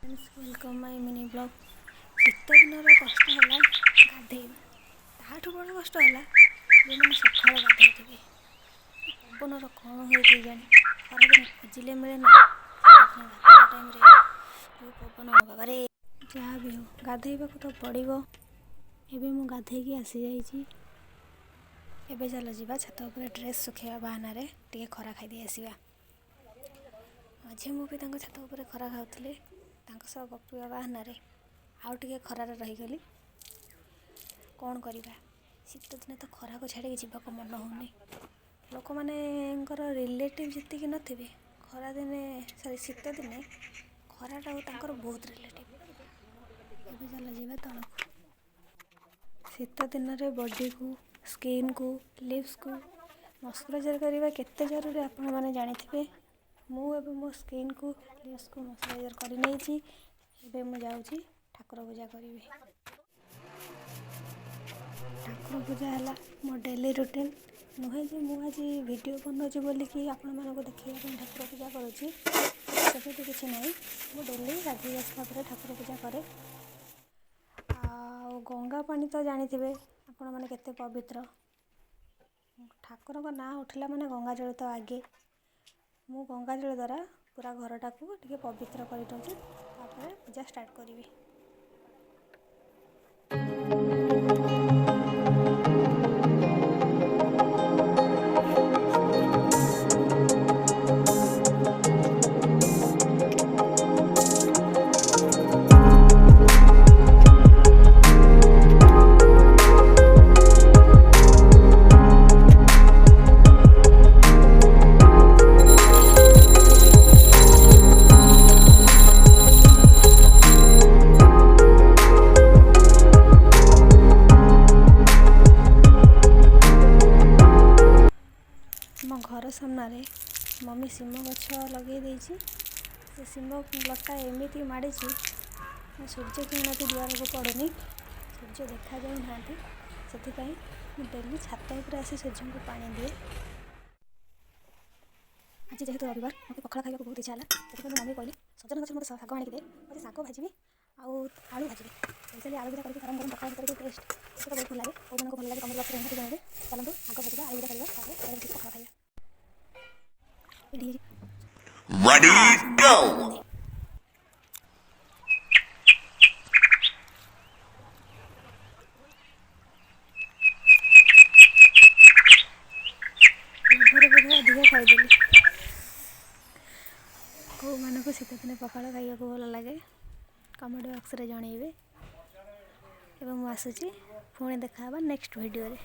Friends, welcome my mini vlog. ଶୀତ ଦିନର କଷ୍ଟ ହେଲା ଗାଧେଇବା। ତାଠୁ ବଡ଼ କଷ୍ଟ ହେଲା ଯେଉଁମାନେ ସକାଳୁ ଗାଧଉଥିବେ। ପବନର କ'ଣ ହୁଏ କେଜାଣି, ଖରାଦିନେ ଖୋଜିଲେ ମିଳେ ନା, ଶୀତ ଦିନେ ଗାଧେଇବା ଟାଇମ୍ରେ ଯେଉଁ ପବନ, ବାବାରେ! ଯାହା ବି ହଉ, ଗାଧେଇବାକୁ ତ ପଡ଼ିବ। ଏବେ ମୁଁ ଗାଧେଇକି ଆସିଯାଇଛି। ଏବେ ଚାଲ ଯିବା ଛାତ ଉପରେ, ଡ୍ରେସ୍ ଶୁଖେଇବା ବାହାନାରେ ଟିକେ ଖରା ଖାଇଦେଇ ଆସିବା। ମଝିଆ ମୁଁ ବି ତାଙ୍କ ଛାତ ଉପରେ ଖରା ଖାଉଥିଲେ। ତାଙ୍କ ସହ ଗପିବା ବାହାନାରେ ଆଉ ଟିକେ ଖରାରେ ରହିଗଲି। କ'ଣ କରିବା, ଶୀତ ଦିନେ ତ ଖରାକୁ ଛାଡ଼ିକି ଯିବାକୁ ମନ ହେଉନି। ଲୋକମାନଙ୍କର ରିଲେଟିଭ୍ ଯେତିକି ନଥିବେ, ଖରାଦିନେ, ସରି, ଶୀତ ଦିନେ ଖରାଟାକୁ ତାଙ୍କର ବହୁତ ରିଲେଟିଭ୍। ଏବେ ଚାଲ ଯିବା ତଳକୁ। ଶୀତ ଦିନରେ ବଡ଼ିକୁ, ସ୍କିନ୍କୁ, ଲିପ୍ସକୁ ମଶ୍ଚରାଇଜର୍ କରିବା କେତେ ଜରୁରୀ, ଆପଣମାନେ ଜାଣିଥିବେ। ମୁଁ ଏବେ ମୋ ସ୍କିନ୍କୁ, ଲିପ୍ସକୁ ମଶ୍ଚରାଇଜର୍ କରିନେଇଛି। ଏବେ ମୁଁ ଯାଉଛି ଠାକୁର ପୂଜା କରିବି। ଠାକୁର ପୂଜା ହେଲା ମୋ ଡେଲି ରୁଟିନ୍। ନୁହେଁ ଯେ ମୁଁ ଆଜି ଭିଡ଼ିଓ ବନାଉଛି ବୋଲିକି ଆପଣମାନଙ୍କୁ ଦେଖାଇବା ପାଇଁ ଠାକୁର ପୂଜା କରୁଛି, ସେମିତି କିଛି ନାହିଁ। ମୁଁ ଡେଲି ଗାଧୋଇ ଆସିଲା ପରେ ଠାକୁର ପୂଜା କରେ। ଆଉ ଗଙ୍ଗା ପାଣି ତ ଜାଣିଥିବେ ଆପଣମାନେ କେତେ ପବିତ୍ର। ଠାକୁରଙ୍କ ନାଁ ଉଠିଲା ମାନେ ଗଙ୍ଗା ଜଳ ତ ଆଗେ। ମୁଁ ଗଙ୍ଗା ଜଳ ଦ୍ୱାରା ପୁରା ଘରଟାକୁ ଟିକେ ପବିତ୍ର କରିଦେଉଛି, ତାପରେ ପୂଜା ଷ୍ଟାର୍ଟ କରିବି। ଆମ ଘର ସାମ୍ନାରେ ମମି ଶିମ ଗଛ ଲଗେଇ ଦେଇଛି। ସେ ଶିମ ଲତା ଏମିତି ମାଡ଼ିଛି, ସୂର୍ଯ୍ୟ କିରଣ ବି ଦୁଆରକୁ ପଡ଼ୁନି, ସୂର୍ଯ୍ୟ ଦେଖାଯାଉନାହାନ୍ତି। ସେଥିପାଇଁ ମୁଁ ଡେଲି ଛାତ ଉପରେ ଆସି ସୂର୍ଯ୍ୟଙ୍କୁ ପାଣି ଦିଏ। ଆଜି ଯେହେତୁ ରବିବାର, ମୋତେ ପଖାଳ ଖାଇବାକୁ ବହୁତ ଇଚ୍ଛା ହେଲା। ସେଥିପାଇଁ ମୁଁ ମମି କହିଲି, ସଜନା ଗଛରୁ ମୋତେ ଶାଗ ଆଣିକି ଦେ, ଆଜି ଶାଗ ଭାଜିବି ଆଉ ଆଳୁ ଭାଜିବି। ସ୍ପେଶାଲି ଆଳୁ ଭଜା କରିକି ଗରମ ଗରମ ପଖାଳ ଭିତରେ ଯେଉଁ ଟେଷ୍ଟ, ମୋତେ ତ ବହୁତ ଭଲ ଲାଗେ। କେଉଁମାନଙ୍କୁ ଭଲ ଲାଗେ, କମେଣ୍ଟ ବକ୍ସରେ ନିହାତି ଜଣାଇବେ। ଚାଲନ୍ତୁ, ଶାଗ ଭାଜିବା, ଆଳୁ ଭଜା କରିବା, ତାପରେ ଘରେ ବସିକି ପଖାଳ ଖାଇବା। ଏଠି Ready, go! ପାରୁନି। ଲୋଭରେ ବୋଧେ ଅଧିକ ଖାଇଦେଲି। କେଉଁମାନଙ୍କୁ ଶୀତଦିନେ ପଖାଳ ଖାଇବାକୁ ଭଲ ଲାଗେ, କମେଣ୍ଟ ବକ୍ସରେ ଜଣାଇବେ। ଏବଂ ମୁଁ ଆସୁଛି, ପୁଣି ଦେଖା ହେବା ନେକ୍ସଟ ଭିଡ଼ିଓରେ।